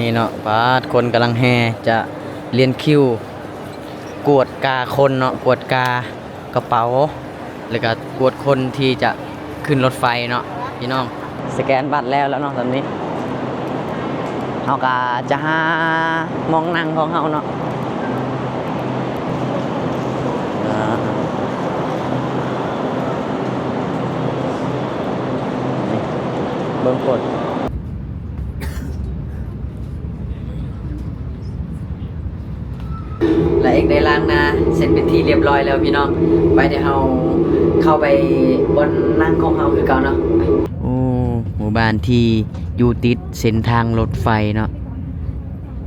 ນີ້ເນາະ ປາດ ຄົນກຳລັງແຫ່ຈະລຽນຄິວກວດກາຄົນເນາະ ກວດກາກະເປົາ ແລ້ວກະກວດຄົນທີ່ຈະຂຶ້ນລົດໄຟເນາະພີ່ນ້ອງ. ສະແກນບັດແລ້ວ ແລ້ວເນາະ ຕອນນີ້ເຮົາກະຈະຫາໝ່ອງນັ່ງຂອງເຮົາເນາະ. ອາ ນີ້ ເບິ່ງຄົນ ລາເອກໄດ້ລ້າງໜ້າເສັດເປັນທີ່ລຽບຮ້ອຍແລ້ວພີ່ນ້ອງ. ໄປ ດຽວເຮົາເຂົ້າໄປບ່ອນນັ່ງຂອງເຮົາຄືເກົ່າເນາະ. ໂອ້ ໝູ່ບ້ານທີ່ຢູ່ຕິດເສັ້ນທາງລົດໄຟເນາະ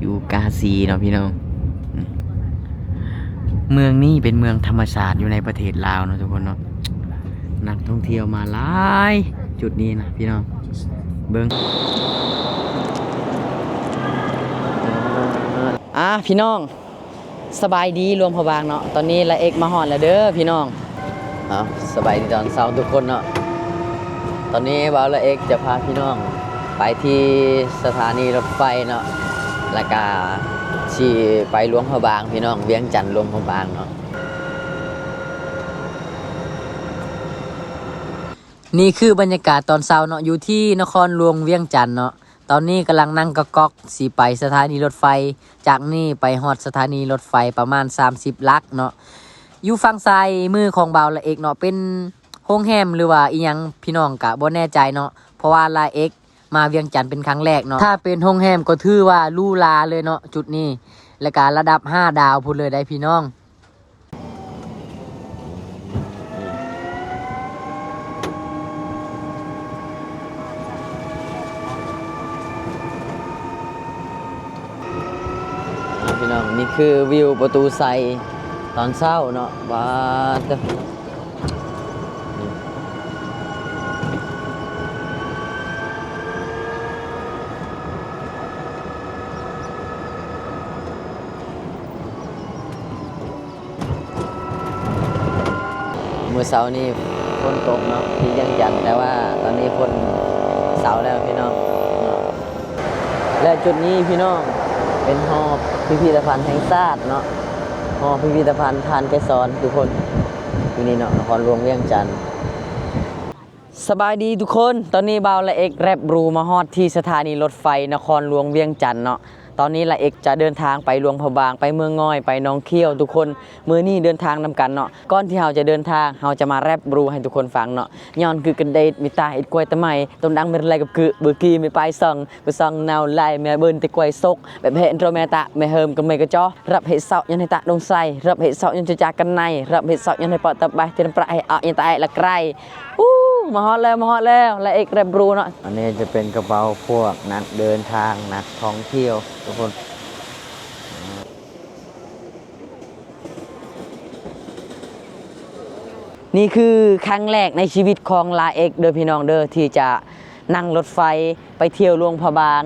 ຢູ່ກາສີເນາະພີ່ນ້ອງ. ເມືອງນີ້ເປັນເມືອງທຳມະຊາດຢູ່ໃນປະເທດລາວເນາະທຸກຄົນເນາະ. ນັກທ່ອງທ່ຽວມາຫຼາຍຈຸດນີ້ນະພີ່ນ້ອງ. ເບິ່ງ ອາ ພີ່ນ້ອງ ສະບາຍດີຫຼວງພະບາງເນາະ. ຕອນນີ້ລາເອກມາຮອດແລ້ວເດີພີ່ນ້ອງ. ເອົາ ສະບາຍດີຕອນເຊົ້າທຸກຄົນເນາະ. ຕອນນີ້ບ່າວລາເອກຈະພາພີ່ນ້ອງໄປທີ່ສະຖານີລົດໄຟເນາະ ແລ້ວກະຊິໄປຫຼວງພະບາງພີ່ນ້ອງ ວຽງຈັນຫຼວງພະບາງເນາະ. ນີ້ຄືບັນຍາກາດຕອນເຊົ້າເນາະ ຢູ່ທີ່ນະຄອນຫຼວງວຽງຈັນເນາະ. ຕອນນີ້ກຳລັງນັ່ງກະກອກຊິໄປສະຖານີລົດໄຟ. ຈາກນີ້ໄປຮອດສະຖານີລົດໄຟປະມານສາມສິບຫຼັກເນາະ. ຢູ່ຝັ່ງຊ້າຍມືຂອງບ່າວລາເອກເນາະ ເປັນໂຮງແຮມ ຫຼືວ່າອີ່ຫຍັງ ພີ່ນ້ອງກະບໍ່ແນ່ໃຈເນາະ ເພາະວ່າລາເອກມາວຽງຈັນເປັນຄັ້ງແລກເນາະ. ຖ້າເປັນໂຮງແຮມກໍຖືວ່າຫຼູຫຼາເລີຍເນາະຈຸດນີ້ ແລ້ວກະລະດັບຫ້າດາວພຸ້ນເລີຍໄດ໋ພີ່ນ້ອງ. ພີ່ນ້ອງ ນີ້ຄືວິວປະຕູໄຊຕອນເຊົ້າເນາະ. ວ້າ ມື້ເຊົ້ານີ້ຝົນຕົກເນາະ ທີ່ວຽງຈັນ ແຕ່ວ່າຕອນນີ້ຝົນເຊົາແລ້ວພີ່ນ້ອງເນາະ. ແລະຈຸດນີ້ພີ່ນ້ອງ ເປັນຫໍພິພິທະພັນແຫ່ງຊາດເນາະ ຫໍພິພິທະພັນທ່ານໄກສອນ ທຸກຄົນ ຢູ່ນີ້ເນາະ ນະຄອນຫຼວງວຽງຈັນ. ສະບາຍດີທຸກຄົນ ຕອນນີ້ບ່າວລາເອກແລັບບຣູມາຮອດທີ່ສະຖານີລົດໄຟນະຄອນຫຼວງວຽງຈັນເນາະ. ຕອນນີ້ລາເອກຈະເດີນທາງໄປຫຼວງພະບາງ ໄປເມືອງງອຍ ໄປໜອງຂຽວທຸກຄົນ. ມື້ນີ້ເດີນທາງນຳກັນເນາະ. ກ່ອນທີ່ເຮົາຈະເດີນທາງ ເຮົາຈະມາແລັບບຣູໃຫ້ທຸກຄົນຟັງເນາະ. ຍ້ອນຄືກັນເດດ ມີຕາເຮັດກ້ວຍຕະໄໝ ຕົງດັງເປັນໄລກັບຄື ເບີກີມີປາຍສອງ ກະສອງນາວລາຍ ແມ່ເບິ່ນແຕ່ກ້ວຍສົກ ແບບເຫັນໂຕແມ່ຕະ ແມ່ເຫິມກະເມຍກະຈໍ ຮັບເຮັດເຊົາຍ້ອນໃຫ້ຕະດົງໄຊ ຮັບເຮັດເຊົາຍ້ອນຈະຈາກກັນໃນ ຮັບເຮັດເຊົາຍ້ອນໃຫ້ປະຕະບາຍ ທີ່ນຳປະໃຫ້ອອກຍັງຕະໄອລະໄກ ອູ້ ມາຮອດແລ້ວ ມາຮອດແລ້ວ ລາເອກແລັບບຣູເນາະ. ອັນນີ້ຈະເປັນກະເປົາພວກນັກເດີນທາງ ນັກທ່ອງທ່ຽວທຸກຄົນ. ນີ້ຄືຄັ້ງແລກໃນຊີວິດຂອງລາເອກເດີພີ່ນ້ອງເດີ ທີ່ຈະນັ່ງລົດໄຟ ໄປທ່ຽວຫຼວງພະບາງ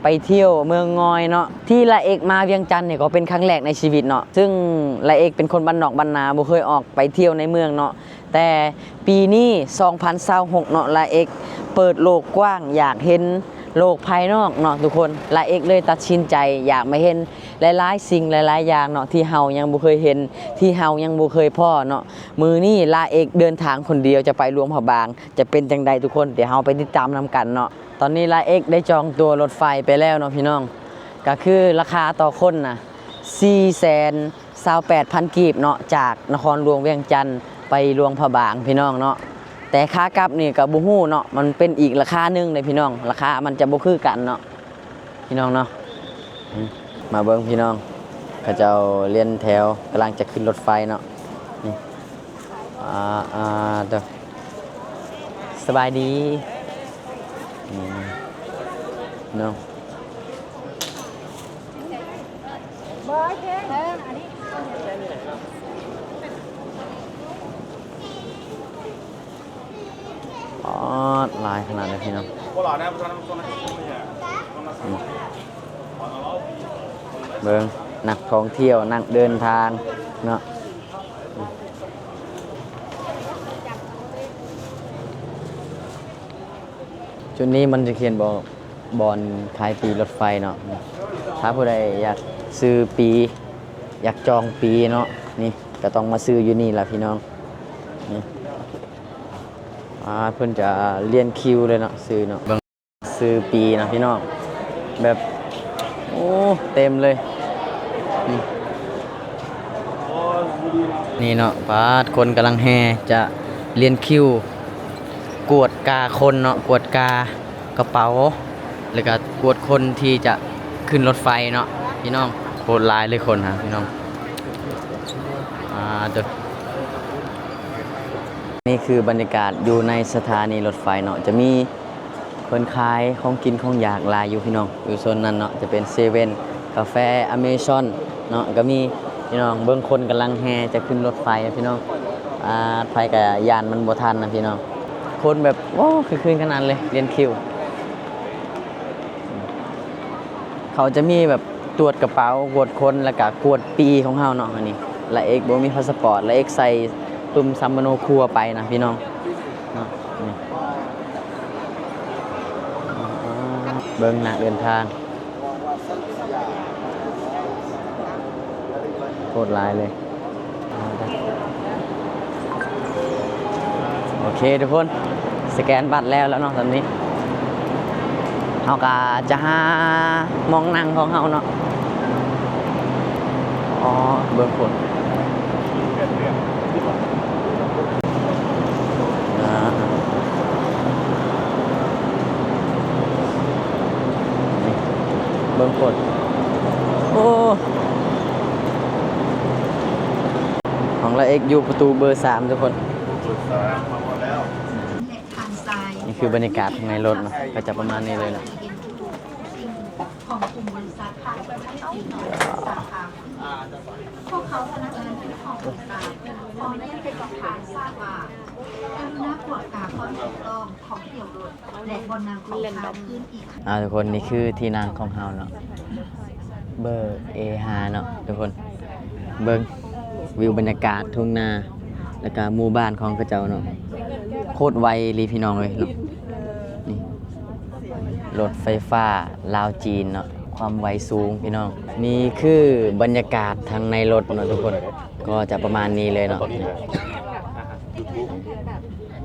ໄປທ່ຽວເມືອງງອຍເນາະ. ທີ່ລາເອກມາວຽງຈັນນີ້ກໍເປັນຄັ້ງແລກໃນຊີວິດເນາະ ຊຶ່ງລາເອກເປັນຄົນບ້ານນອກບ້ານນາ ບໍ່ເຄີຍອອກໄປທ່ຽວໃນເມືອງເນາະ. ແຕ່ປີນີ້ ສອງພັນຊາວຫົກເນາະ ລາເອກເປີດໂລກກວ້າງ ຢາກເຫັນໂລກພາຍນອກເນາະທຸກຄົນ. ລາເອກເລີຍຕັດສິນໃຈຢາກມາເຫັນຫຼາຍໆສິ່ງຫຼາຍໆຢ່າງເນາະ ທີ່ເຮົາຍັງບໍ່ເຄີຍເຫັນ ທີ່ເຮົາຍັງບໍ່ເຄີຍພໍ້ເນາະ. ມື້ນີ້ລາເອກເດີນທາງຄົນດຽວຈະໄປຫຼວງພະບາງ ຈະເປັນຈັ່ງໃດທຸກຄົນ ດຽວເຮົາໄປຕິດຕາມນຳກັນເນາະ. ຕອນນີ້ລາເອກໄດ້ຈອງຕົ໋ວລົດໄຟໄປແລ້ວເນາະພີ່ນ້ອງ ກະຄືລາຄາຕໍ່ຄົນນະ ສີ່ແສນຊາວແປດພັນກີບເນາະ ຈາກນະຄອນຫຼວງວຽງຈັນໄປຫຼວງພະບາງພີ່ນ້ອງເນາະ. ແຕ່ຂາກັບນີ້ກະບໍ່ຮູ້ເນາະ ມັນເປັນອີກລາຄາໜຶ່ງເດ້ພີ່ນ້ອງ ລາຄາມັນຈະບໍ່ຄືກັນເນາະ ພີ່ນ້ອງເນາະ. ອືມ ມາເບິ່ງພີ່ນ້ອງ ເຂົາເຈົ້າລຽນແຖວກຳລັງຈະຂຶ້ນລົດໄຟເນາະ. ນີ້ ອາ ອາ ໂຕ ສະບາຍດີ ອືມ ເນາະ. ປາດ ຫຼາຍຂະໜາດເລີຍພີ່ນ້ອງ. ອືມ ເບິ່ງ ນັກທ່ອງທ່ຽວ ນັກເດີນທາງເນາະ. ຈຸດນີ້ມັນຈະຂຽນບອກ ບ່ອນຂາຍປີ້ລົດໄຟເນາະ. ຖ້າຜູ້ໃດຢາກຊື້ປີ້ ຢາກຈອງປີ້ເນາະ ນີ້ກໍຕ້ອງມາຊື້ຢູ່ນີ້ລະພີ່ນ້ອງ. ນີ້ ອ່າ ເພິ່ນຈະລຽນຄິວເລີຍເນາະ ຊື້ເນາະ ເບິ່ງ ຊື້ປີ້ນະພີ່ນ້ອງ ແບບ ໂອ້ ເຕັມເລີຍ ນີ້ ນີ້ເນາະ. ປາດ ຄົນກຳລັງແຫ່ຈະລຽນຄິວ ກວດກາຄົນເນາະ ກວດກາກະເປົາ ແລ້ວກະກວດຄົນທີ່ຈະຂຶ້ນລົດໄຟເນາະພີ່ນ້ອງ. ໂຄດຫຼາຍເລີຍຄົນຫາພີ່ນ້ອງ. ອ່າ ເດີ ນີ້ຄືບັນຍາກາດຢູ່ໃນສະຖານີລົດໄຟເນາະ ຈະມີ ເພິ່ນຂາຍຂອງກິນຂອງຢາກຫຼາຍຢູ່ພີ່ນ້ອງ ຢູ່ໂຊນນັ້ນເນາະ ຈະເປັນເຊເວັ່ນ ກາແຟ ອາເມຊອນເນາະ ກໍມີພີ່ນ້ອງ. ເບິ່ງຄົນກຳລັງແຫ່ຈະຂຶ້ນລົດໄຟພີ່ນ້ອງ. ອ່າ ໄຟກໍຢ້ານມັນບໍ່ທັນນະພີ່ນ້ອງ ຄົນແບບ ໂອ້ ຄືຄືຂະໜາດເລີຍ ລຽນຄິວ. ເຂົາຈະມີແບບ ກວດກະເປົາ ກວດຄົນ ແລ້ວກະກວດປີ້ຂອງເຮົາເນາະ. ອັນນີ້ລາເອກບໍ່ມີພາສະປອດ ລາເອກໃສ່ປຶ້ມສຳມະໂນຄົວໄປນະພີ່ນ້ອງເນາະ. ນີ້ ເບິ່ງນັກເດີນທາງ ໂຄດຫຼາຍເລີຍ. ໂອເຄທຸກຄົນ ສະແກນບັດແລ້ວແລ້ວເນາະ ຕອນນີ້ເຮົາກະຈະຫາໝ່ອງນັ່ງຂອງເຮົາເນາະ. ອໍ ເບິ່ງພຸ້ນ ອ່າ ນີ້ ເບິ່ງໂພດ ໂອ້ ຂອງລາເອກຢູ່ປະຕູເບີສາມທຸກຄົນ. ນີ້ຄືບັນຍາກາດຂ້າງໃນລົດເນາະ ກໍຈະປະມານນີ້ເລີຍເນາະ. ຂອງກຸ່ມບໍລິສັດ ພາກຕາເວັນອອກສາຂາ ພວກເຂົາພະນັກງານທີ່ຂອງອົງການ ຂໍຮຽນເປັນປະທານຊາດວ່າ ກະລຸນາກວດກາຄວາມຖືກຕ້ອງຂອງທ່ຽວລົດ ແລະ ບ່ອນນັ່ງຂອງທ່ານຄືນອີກຄັ້ງ. ອ່າ ທຸກຄົນ ນີ້ຄືທີ່ນັ່ງຂອງເຮົາເນາະ ເບີເອຫ້າເນາະທຸກຄົນ. ເບິ່ງວິວບັນຍາກາດທົ່ງນາ ແລ້ວກະໝູ່ບ້ານຂອງເຂົາເຈົ້າເນາະ ໂຄດໄວອີ່ຫຼີພີ່ນ້ອງເອີຍເນາະ. ນີ້ ລົດໄຟຟ້າລາວຈີນເນາະ ຄວາມໄວສູງພີ່ນ້ອງ. ນີ້ຄືບັນຍາກາດທາງໃນລົດເນາະທຸກຄົນ ກໍຈະປະມານນີ້ເລີຍເນາະ.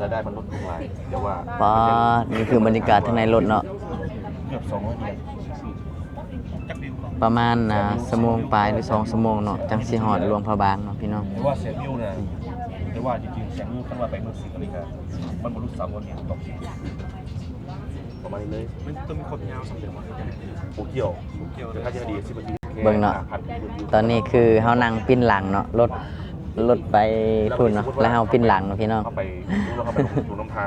ລາຍໄດ້ມັນລົດລົງຫຼາຍ ແຕ່ວ່າ ປາດ ນີ້ຄືບັນຍາກາດທາງໃນລົດເນາະ ເກືອບສອງຮ້ອຍເມດ ປະມານ ອ່າ ຊົ່ວໂມງປາຍ ຫຼື ສອງຊົ່ວໂມງເນາະ ຈັ່ງຊິຮອດຫຼວງພະບາງເນາະພີ່ນ້ອງ. ແຕ່ວ່າແສນວິວນະ ແຕ່ວ່າຈິງໆ ແສນວິວ ຄັນວ່າໄປເມືອງສິງຄະລິກະ ມັນບໍ່ຫຼຸດສາມຮ້ອຍເມດ ປະມານນີ້ເລີຍ ມັນຕ້ອງມີຄວາມຍາວສ່ຳໃດວະ? ບໍ່ກ່ຽວ ບໍ່ກ່ຽວເລີຍ ເບິ່ງເນາະ ຕອນນີ້ຄືເຮົານັ່ງປິ່ນຫຼັງເນາະ ລົດ ລົດໄປພຸ້ນເນາະ ແລ້ວເຮົາປິ່ນຫຼັງເນາະພີ່ນ້ອງ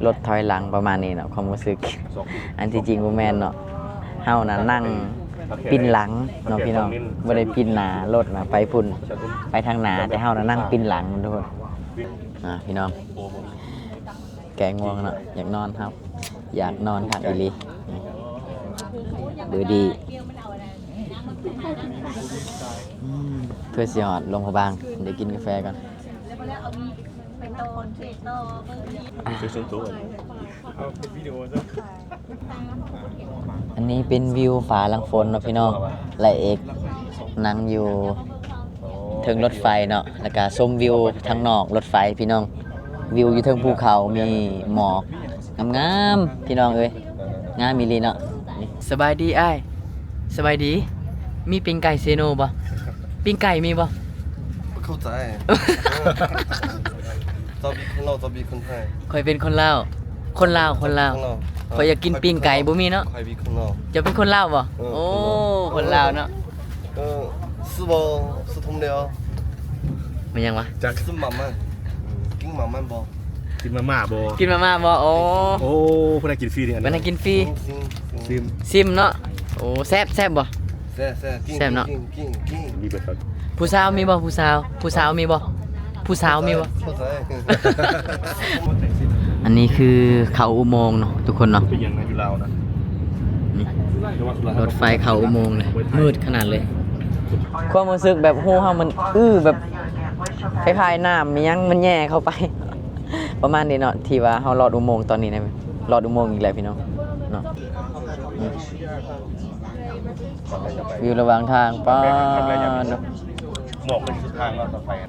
ລົດຖອຍຫຼັງປະມານນີ້ເນາະ ຄວາມຮູ້ສຶກ. ອັນທີ່ຈິງບໍ່ແມ່ນເນາະ ເຮົານະນັ່ງປິ່ນຫຼັງເນາະພີ່ນ້ອງ ບໍ່ໄດ້ປິ່ນໜ້າລົດນະ ໄປພຸ້ນ ໄປທາງໜ້າ ແຕ່ເຮົານະນັ່ງປິ່ນຫຼັງທຸກຄົນ. ອ່າ ພີ່ນ້ອງ ແກງ່ວງເນາະ ຢາກນອນເຮົາ ຢາກນອນຄັກອີ່ຫຼີ ເບີດີ. ອືມ ເພື່ອຊິຮອດຫຼວງພະບາງ ໄດ້ກິນກາແຟກ່ອນ. ອັນນີ້ເປັນວິວຟ້າຫຼັງຝົນເນາະພີ່ນ້ອງ ລາເອກນັ່ງຢູ່ເທິງລົດໄຟເນາະ ແລ້ວກະຊົມວິວທາງນອກລົດໄຟພີ່ນ້ອງ ວິວຢູ່ເທິງພູເຂົາ ມີໝອກງາມໆ ພີ່ນ້ອງເອີຍ ງາມອີ່ຫຼີເນາະ. ສະບາຍດີອ້າຍ ສະບາຍດີ ມີປີ້ງໄກ່ເຊໂນບໍ່? ປີ້ງໄກ່ມີບໍ່? ບໍ່ເຂົ້າໃຈ ເຈົ້າເປັນຄົນລາວ ເຈົ້າເປັນຄົນໄທ? ຂ້ອຍເປັນຄົນລາວ ຄົນລາວ ຄົນລາວ ຂ້ອຍຢາກກິນປີ້ງໄກ່ ບໍ່ມີເນາະ. ຂ້ອຍເປັນຄົນລາວ ເຈົ້າເປັນຄົນລາວບໍ່? ເອີ ໂອ້ ຄົນລາວເນາະ. ເອີ ຊື້ບໍ່? ຊື້ຖົງດຽວ. ແມ່ນຫຍັງວະ? ຊື້ມາມ່າ ກິນມາມ່າບໍ່? ກິນມາມ່າບໍ່? ກິນມາມ່າບໍ່? ໂອ້ ໂອ້ ເພິ່ນໃຫ້ກິນຟຣີນີ້ ເພິ່ນໃຫ້ກິນຟຣີ. ຊິມ ຊິມ ຊິມເນາະ. ໂອ້ ແຊບ ແຊບບໍ່? ແຊບ ແຊບ ກິນ ແຊບເນາະ ກິນ ກິນ ກິນ ກິນ. ມີເບີດ ຜູ້ສາວມີບໍ່? ຜູ້ສາວ ຜູ້ສາວມີບໍ່? ຜູ້ສາວມີບໍ່? ອັນນີ້ຄືເຂົ້າອຸໂມງເນາະ ທຸກຄົນເນາະ. ເປັນຫຍັງນະ ຢູ່ລາວນະ ນີ້ ລົດໄຟເຂົ້າອຸໂມງເລີຍ ມືດຂະໜາດເລີຍ. ຄວາມຮູ້ສຶກແບບຮູເຮົາມັນອື້ ແບບຄ້າຍໆ ນ້ຳອີ່ຫຍັງມັນແຍ່ເຂົ້າໄປ ປະມານນີ້ເນາະ. ທີ່ວ່າເຮົາລອດອຸໂມງຕອນນີ້ນະ ລອດອຸໂມງອີກແລ້ວພີ່ນ້ອງເນາະ. ວິວລະຫວ່າງທາງ ປາດເນາະ.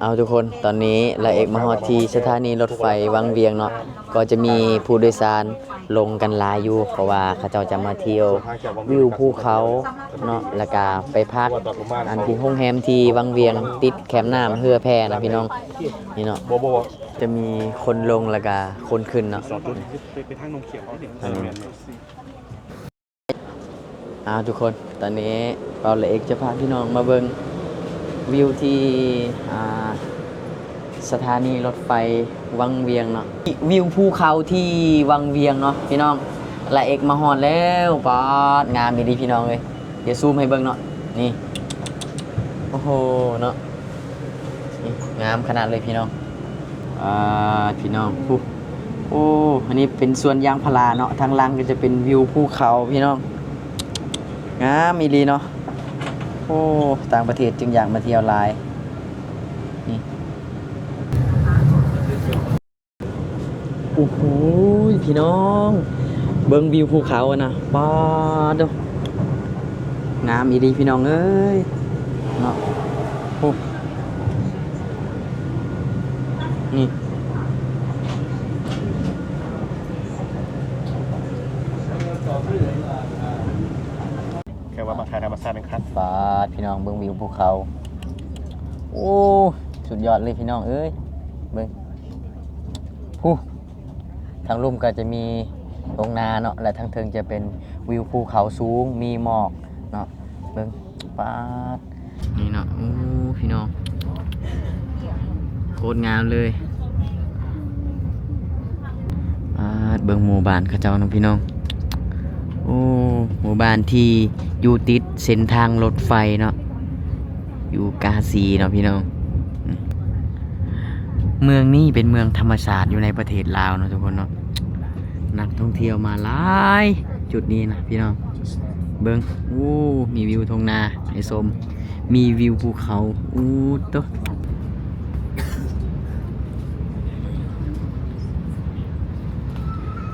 ເອົາທຸກຄົນ ຕອນນີ້ລາເອກມາຮອດທີ່ສະຖານີລົດໄຟວັງວຽງເນາະ, ກໍຈະມີຜູ້ໂດຍສານລົງກັນຫຼາຍຢູ່ ເພາະວ່າເຂົາເຈົ້າຈະມາທ່ຽວວິວພູເຂົາເນາະ ແລ້ວກະໄປພັກອັນທີ່ໂຮງແຮມທີ່ວັງວຽງ ຕິດແຄມນ້ຳເຮືອແພນະພີ່ນ້ອງ. ນີ້ເນາະ ຈະມີຄົນລົງແລ້ວກະຄົນຂຶ້ນເນາະ. ອ້າວ ທຸກຄົນ ຕອນນີ້ເປົາ ລາເອກຈະພາພີ່ນ້ອງມາເບິ່ງວິວທີ່ ອ່າ ສະຖານີລົດໄຟວັງວຽງເນາະ, ວິວພູເຂົາທີ່ວັງວຽງເນາະພີ່ນ້ອງ. ລາເອກມາຮອດແລ້ວ ປາດ ງາມອີ່ຫຼີພີ່ນ້ອງເອີຍ. ດຽວຊູມໃຫ້ເບິ່ງເນາະ ນີ້ ໂອ້ໂຫເນາະ ນີ້ງາມຂະໜາດເລີຍພີ່ນ້ອງ. ອ່າ ພີ່ນ້ອງ ໂອ້ ອັນນີ້ເປັນສວນຢາງພາລາເນາະ, ທາງຫຼັງກໍຈະເປັນວິວພູເຂົາພີ່ນ້ອງ ງາມອີ່ຫຼີເນາະ. ໂອ້ ຕ່າງປະເທດຈຶ່ງຢາກມາທ່ຽວຫຼາຍ ນີ້. ໂອ້ໂຫ ພີ່ນ້ອງ ເບິ່ງວິວພູເຂົາຫັ້ນນະ ປາດໂທ້ ງາມອີ່ຫຼີພີ່ນ້ອງເອີຍເນາະ. ໂອ້ ນີ້ ແຄ່ວ່າມາຖ່າຍທຳມະຊາດແມ່ນຄັກ. ປາດ ພີ່ນ້ອງເບິ່ງວິວພູເຂົາ ໂອ້ ສຸດຍອດເລີຍພີ່ນ້ອງເອີຍ ເບິ່ງ ພູ ທາງລຸ່ມກໍຈະມີທົ່ງນາເນາະ ແລະ ທາງເທິງຈະເປັນວິວພູເຂົາສູງ ມີໝອກເນາະ. ເບິ່ງ ປາດ ນີ້ເນາະ ໂອ້ ພີ່ນ້ອງ ໂຄດງາມເລີຍ. ປາດ ເບິ່ງໝູ່ບ້ານເຂົາເຈົ້າເນາະພີ່ນ້ອງ. ໂອ້ ໝູ່ບ້ານທີ່ຢູ່ຕິດເສັ້ນທາງລົດໄຟເນາະ ຢູ່ກາສີເນາະພີ່ນ້ອງ. ເມືອງນີ້ເປັນເມືອງທຳມະຊາດຢູ່ໃນປະເທດລາວເນາະທຸກຄົນເນາະ. ນັກທ່ອງທ່ຽວມາຫຼາຍຈຸດນີ້ນະພີ່ນ້ອງ. ເບິ່ງ ໂອ້ ມີວິວທົ່ງນາໃຫ້ຊົມ ມີວິວພູເຂົາ ໂອ້ໂຕ.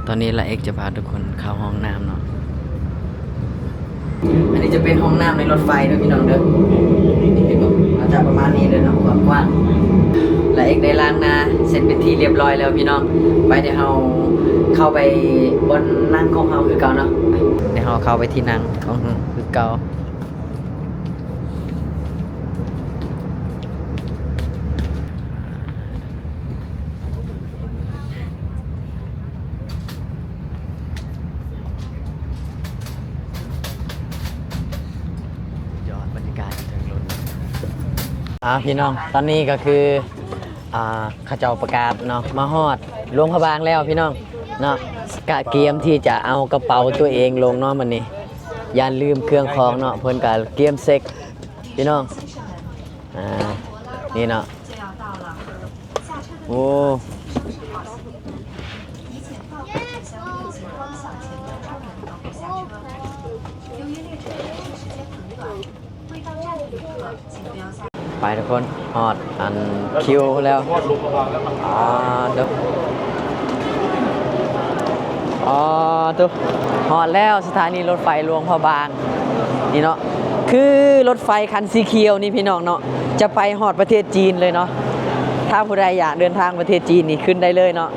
ຕອນນີ້ລາເອກຈະພາທຸກຄົນເຂົ້າຫ້ອງນ້ຳເນາະ. ອັນນີ້ຈະເປັນຫ້ອງນ້ຳໃນລົດໄຟເດີພີ່ນ້ອງເດີ. ເຫັນບໍ່? ກໍຈະປະມານນີ້ເດີເນາະ ກວ້າງໆ. ລາເອກໄດ້ລ້າງໜ້າເສັດເປັນທີ່ລຽບຮ້ອຍແລ້ວພີ່ນ້ອງ. ໄປ ດຽວເຮົາເຂົ້າໄປບ່ອນນັ່ງຂອງເຮົາຄືເກົ່າເນາະ. ດຽວເຮົາເຂົ້າໄປທີ່ນັ່ງຂອງເຮົາຄືເກົ່າ. ຍອດບັນຍາກາດເທິງລົດ. ອ່າ ພີ່ນ້ອງ ຕອນນີ້ກໍຄື ອ່າ ເຂົາເຈົ້າປະກາດເນາະ ມາຮອດຫຼວງພະບາງແລ້ວພີ່ນ້ອງເນາະ. ກະກຽມທີ່ຈະເອົາກະເປົາຕົວເອງລົງເນາະ ມື້ນີ້ຢ້ານລືມເຄື່ອງຂອງເນາະ. ເພິ່ນກະກຽມເຊັກພີ່ນ້ອງ. ອ່າ ນີ້ເນາະ ໂອ້ ໄປທຸກຄົນ ຮອດອັນຄິວແລ້ວ. ອ່າ ເດີ ອໍ ໂຕ ຮອດແລ້ວ ສະຖານີລົດໄຟຫຼວງພະບາງ. ນີ້ເນາະ ຄືລົດໄຟຄັນສີຂຽວນີ້ພີ່ນ້ອງເນາະ ຈະໄປຮອດປະເທດຈີນເລີຍເນາະ. ຖ້າຜູ້ໃດຢາກເດີນທາງປະເທດຈີນນີ້ ຂຶ້ນໄດ້ເລີຍເນາະ.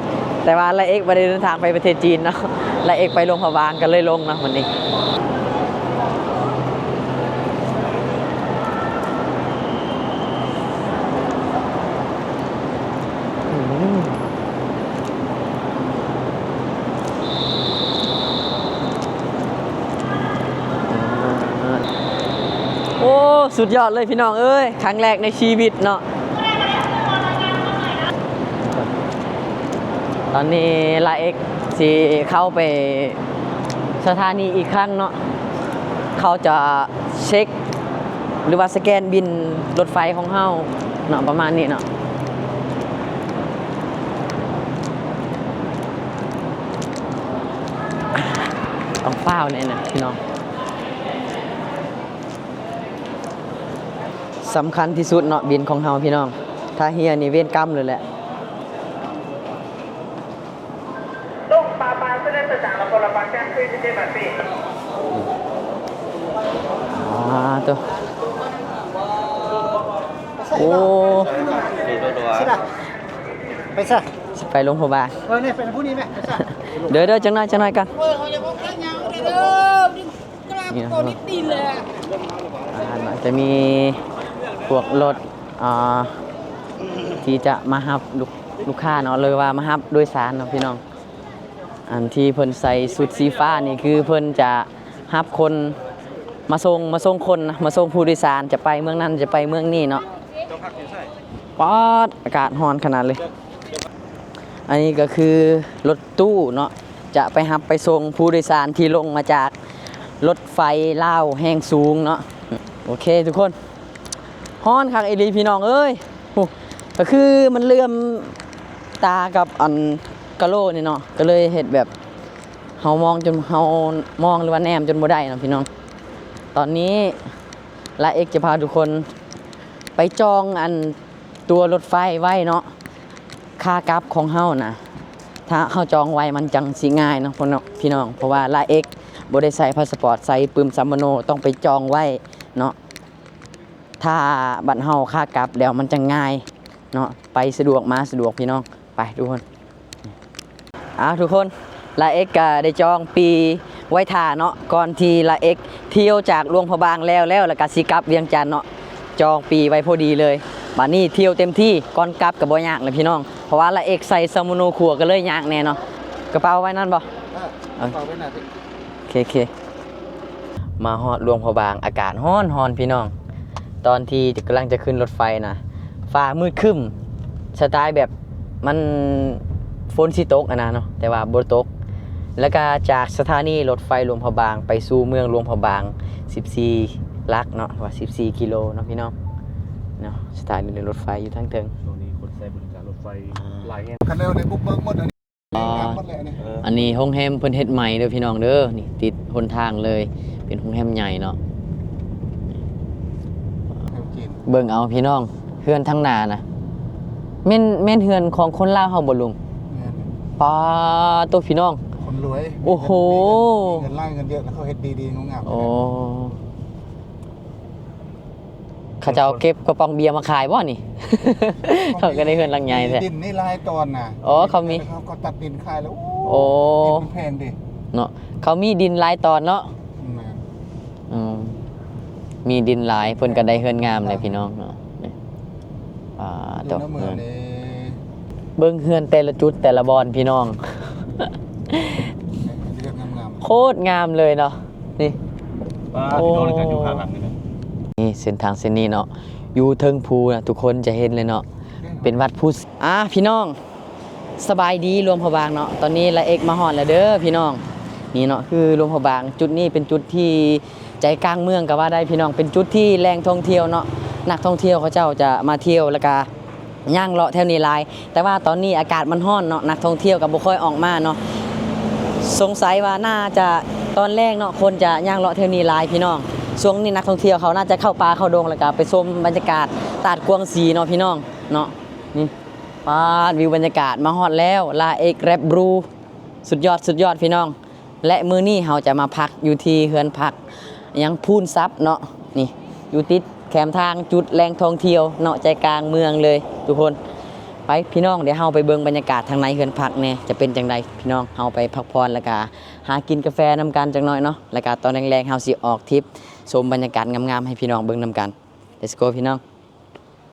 ແຕ່ວ່າລາເອກບໍ່ໄດ້ເດີນທາງໄປປະເທດຈີນເນາະ, ລາເອກໄປຫຼວງພະບາງ ກໍເລີຍລົງເນາະມື້ນີ້. ໂອ້ ສຸດຍອດເລີຍພີ່ນ້ອງເອີຍ ຄັ້ງແລກໃນຊີວິດເນາະ. ຕອນນີ້ລາເອກຊິເຂົ້າໄປສະຖານີອີກຄັ້ງເນາະ, ເຂົາຈະເຊັກ ຫຼືວ່າສະແກນບິນລົດໄຟຂອງເຮົາເນາະ ປະມານນີ້ເນາະ. ຕ້ອງຟ້າວແນ່ນະພີ່ນ້ອງ. ສຳຄັນທີ່ສຸດເນາະ ບິນຂອງເຮົາພີ່ນ້ອງ, ຖ້າເຮຍນີ້ເວນກຳເລີຍແຫຼະ. ໂອ້ ໄປຊະ ຊິໄປຫຼວງພະບາງ. ເອີ ນີ້ໄປທາງພຸ້ນນີ້ແມະ ໄປຊະ. ເດີໆ ຈັກໜ້ອຍ ຈັກໜ້ອຍກ່ອນ. ນີ້ເນາະ ຈະມີພວກລົດ ອ່າ ທີ່ຈະມາຮັບລູກ ລູກຄ້າເນາະ ຫຼືວ່າມາຮັບໂດຍສານເນາະພີ່ນ້ອງ. ອັນທີ່ເພິ່ນໃສ່ຊຸດສີຟ້ານີ້ ຄືເພິ່ນຈະຮັບຄົນມາສົ່ງ ມາສົ່ງຄົນນະ ມາສົ່ງຜູ້ໂດຍສານ ຈະໄປເມືອງນັ້ນ ຈະໄປເມືອງນີ້ເນາະ. ປາດ ອາກາດຮ້ອນຂະໜາດເລີຍ. ອັນນີ້ກໍຄືລົດຕູ້ເນາະ ຈະໄປຮັບໄປສົ່ງຜູ້ໂດຍສານທີ່ລົງມາຈາກລົດໄຟລາວແຮງສູງເນາະ. ໂອເຄທຸກຄົນ. ຮ້ອນຄັກອີ່ຫຼີພີ່ນ້ອງເອີຍ. ໂອ້ ກໍຄືມັນເຫຼື່ອມຕາກັບອັນກະໂຫຼນີ້ເນາະ ກໍເລີຍເຮັດແບບເຮົາມອງຈົນ ເຮົາມອງ ຫຼືວ່າແນມຈົນບໍ່ໄດ້ເນາະພີ່ນ້ອງ. ຕອນນີ້ລາເອັກຈະພາທຸກຄົນໄປຈອງອັນ ຕົວລົດໄຟໄວ້ເນາະ. ຂາກັບຂອງເຮົານະ ຖ້າເຮົາຈອງໄວ້ມັນຈັ່ງຊິງ່າຍເນາະ ພີ່ນ້ອງ ເພາະວ່າລາເອັກບໍ່ໄດ້ໃຊ້ພາສະປອດ ໃຊ້ປຶ້ມສຳມະໂນ ຕ້ອງໄປຈອງໄວ້ເນາະ. ຖ້າບັດເຮົາຂາກັບແລ້ວມັນຈັ່ງງ່າຍເນາະ ໄປສະດວກມາສະດວກພີ່ນ້ອງ. ໄປທຸກຄົນ. ອ້າວ ທຸກຄົນ ລາເອັກກະໄດ້ຈອງປີ້ໄວ້ຖ້າເນາະ ກ່ອນທີ່ລາເອັກທ່ຽວຈາກຫຼວງພະບາງແລ້ວ ແລ້ວ ແລ້ວກະຊິກັບວຽງຈັນເນາະ ຈອງປີ້ໄວ້ພໍດີເລີຍ. ບາດນີ້ທ່ຽວເຕັມທີ່ ກ່ອນກັບກະບໍ່ຍາກແຫຼະພີ່ນ້ອງ ເພາະວ່າລາເອັກໃສ່ສຳມະໂນຄົວ ກະເລີຍຍາກແດ່ເນາະ. ກະເປົາໄວ້ນັ້ນບໍ່? ເອີ ເອົາ ເປົາໄວ້ໜ້າ. ໂອເຄ ໂອເຄ ມາຮອດຫຼວງພະບາງ ອາກາດຮ້ອນໆ ພີ່ນ້ອງ. ຕອນທີ່ກຳລັງຈະຂຶ້ນລົດໄຟນະ ຟ້າມືດຄຶ້ມ ສະໄຕລ໌ແບບມັນຝົນຊິຕົກຫັ້ນນະເນາະ ແຕ່ວ່າບໍ່ຕົກ. ແລ້ວກະຈາກສະຖານີລົດໄຟຫຼວງພະບາງໄປສູ່ເມືອງຫຼວງພະບາງ ສິບສີ່ຫຼັກເນາະ ວ່າສິບສີ່ກິໂລເນາະ ພີ່ນ້ອງເນາະ. ສະຖານີລົດໄຟຢູ່ທາງເທິງ. ຊ່ວງນີ້ຄົນໃຊ້ບໍລິການລົດໄຟ ອ່າ ຫຼາຍແຮງ. ຄັນແລ້ວໄດ້ບຸກເບີກໝົດອັນນີ້. ອໍ ງາມໝົດແຫຼະອັນນີ້. ເອີ ອັນນີ້ໂຮງແຮມເພິ່ນເຮັດໃໝ່ເດີພີ່ນ້ອງເດີ ນີ້ຕິດຫົນທາງເລີຍ ເປັນໂຮງແຮມໃຫຍ່ເນາະ. ແນວຈີນ. ເບິ່ງເອົາພີ່ນ້ອງ ເຮືອນທາງໜ້ານະ ແມ່ນ ແມ່ນເຮືອນຂອງຄົນລາວເຮົາບໍ່ລຸງ? ແມ່ນ. ປາໂຕ ພີ່ນ້ອງ ຄົນລວຍ. ໂອ້ໂຫ ມີເງິນ ມີເງິນຫຼາຍ ເງິນເຍອະ ແລ້ວເຂົາເຮັດດີໆ ງາມໆ. ໂອ້ ເຂົາເຈົ້າເກັບກະປ໋ອງເບຍມາຂາຍບໍ່ນີ້? ເຂົາກໍໄດ້ເຮືອນຫຼັງໃຫຍ່ແທ້. ດິນນີ້ຫຼາຍຕອນນະ. ອໍ ເຂົາມີ ເຂົາ ເຂົາຕັດດິນຂາຍແລ້ວ. ໂອ້ ໂອ້ ດິນມັນແພງເດ້ເນາະ. ເຂົາມີດິນຫຼາຍຕອນເນາະ. ແມ່ນ. ອືມ ມີດິນຫຼາຍ ເພິ່ນກໍໄດ້ເຮືອນງາມແຫຼະພີ່ນ້ອງເນາະ. ນີ້ ປາໂຕ ຢູ່ໃນເມືອງນີ້ ເບິ່ງເຮືອນແຕ່ລະຈຸດແຕ່ລະບ່ອນພີ່ນ້ອງ ເຮືອນງາມໆ ໂຄດງາມເລີຍເນາະ. ນີ້ ປາ ໂອ້ ພີ່ນ້ອງ ແລ້ວກໍຢູ່ຂ້າງຫຼັງນີ້ນະ. ນີ້ເສັ້ນທາງເສັ້ນນີ້ເນາະ ຢູ່ເທິງພູນະ ທຸກຄົນຈະເຫັນເລີຍເນາະ ເປັນວັດພູ. ອ່າ ພີ່ນ້ອງ ສະບາຍດີຫຼວງພະບາງເນາະ. ຕອນນີ້ລາເອັກມາຮອດແລ້ວເດີພີ່ນ້ອງ. ນີ້ເນາະ ຄືຫຼວງພະບາງ ຈຸດນີ້ເປັນຈຸດທີ່ໃຈກາງເມືອງກໍວ່າໄດ້ພີ່ນ້ອງ ເປັນຈຸດທີ່ແຫຼ່ງທ່ອງທ່ຽວເນາະ. ນັກທ່ອງທ່ຽວເຂົາເຈົ້າຈະມາທ່ຽວ ແລ້ວກະ ຍ່າງເລາະແຖວນີ້ຫຼາຍ ແຕ່ວ່າຕອນນີ້ອາກາດມັນຮ້ອນເນາະ ນັກທ່ອງທ່ຽວກໍບໍ່ຄ່ອຍອອກມາເນາະ. ສົງໄສວ່າໜ້າຈະຕອນແລງເນາະ ຄົນຈະຍ່າງເລາະແຖວນີ້ຫຼາຍພີ່ນ້ອງ. ຊ່ວງນີ້ນັກທ່ອງທ່ຽວເຂົາໜ້າຈະເຂົ້າປ່າເຂົ້າດົງ ແລ້ວກໍໄປຊົມບັນຍາກາດຕາດກວາງສີເນາະພີ່ນ້ອງເນາະ. ນີ້ ປາດ ວິວບັນຍາກາດ ມາຮອດແລ້ວ ລາເອັກແລັບບຣູ ສຸດຍອດ ສຸດຍອດພີ່ນ້ອງ. ແລະ ມື້ນີ້ເຮົາຈະມາພັກຢູ່ທີ່ເຮືອນພັກຫຍັງ ພູນຊັບເນາະ. ນີ້ ຢູ່ຕິດແຄມທາງ ຈຸດແຫຼ່ງທ່ອງທ່ຽວເນາະ ໃຈກາງເມືອງເລີຍທຸກຄົນ. ໄປພີ່ນ້ອງ ດຽວເຮົາໄປເບິ່ງບັນຍາກາດທາງໃນເຮືອນພັກແດ່ ຈະເປັນຈັ່ງໃດພີ່ນ້ອງ. ເຮົາໄປພັກຜ່ອນ ແລ້ວກະຫາກິນກາແຟນຳກັນຈັກໜ້ອຍເນາະ ແລ້ວກະຕອນແລງໆ ເຮົາຊິອອກທຣິບຊົມບັນຍາກາດງາມໆ ໃຫ້ພີ່ນ້ອງເບິ່ງນຳກັນ. Let's go ພີ່ນ້ອງ.